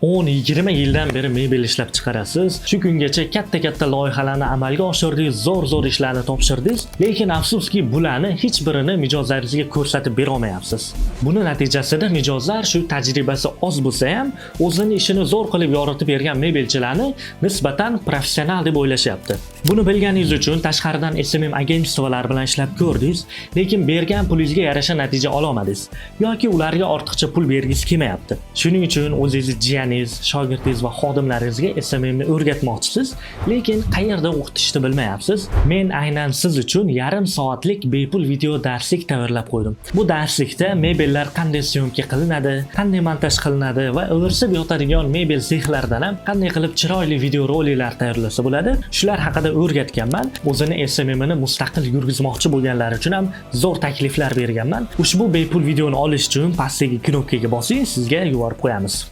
10-20 yildan beri mebel ishlab chiqarasiz. Shu kungacha katta-katta loyihalarni amalga oshirdingiz, zo'r-zo'r ishlarni topshirdingiz, lekin afsuski, bularni hech birini mijozlaringizga ko'rsatib bera olmayapsiz. Buni natijasida mijozlar shu tajribasi oz bo'lsa ham, o'zini ishini zo'r qilib yoritib bergan mebelchilarni nisbatan professional deb o'ylashyapti. Buni bilganingiz uchun tashqaridan SMM agentstvolar bilan ishlab ko'rdingiz, lekin bergan pulingizga yarasha natija ololmadingiz yoki ularga ortiqcha pul bergingiz kelmayapti. Shuning uchun o'zingizni jiyaningiz, shogirdingiz va xodimlaringizga SMMni o'rgatmoqchisiz, lekin qayerda o'qitishni bilmayapsiz. Men aynan siz uchun yarim soatlik bepul video darslik tayyorlab qo'ydim. Bu darslikda mebellar qanday съёмка qilinadi, qanday montaj qilinadi va ivirsib yotadigan mebel sexlaridan ham qanday qilib chiroyli video roliklar tayyorlasa bo'ladi, shular haqida o'rgatganman. O'zini SMMini mustaqil yurgizmoqchi bo'lganlar uchun ham zo'r takliflar berganman. Ushbu bepul videoni olish uchun pastdagi knopkaga bosing, sizga yuborib qo'yamiz.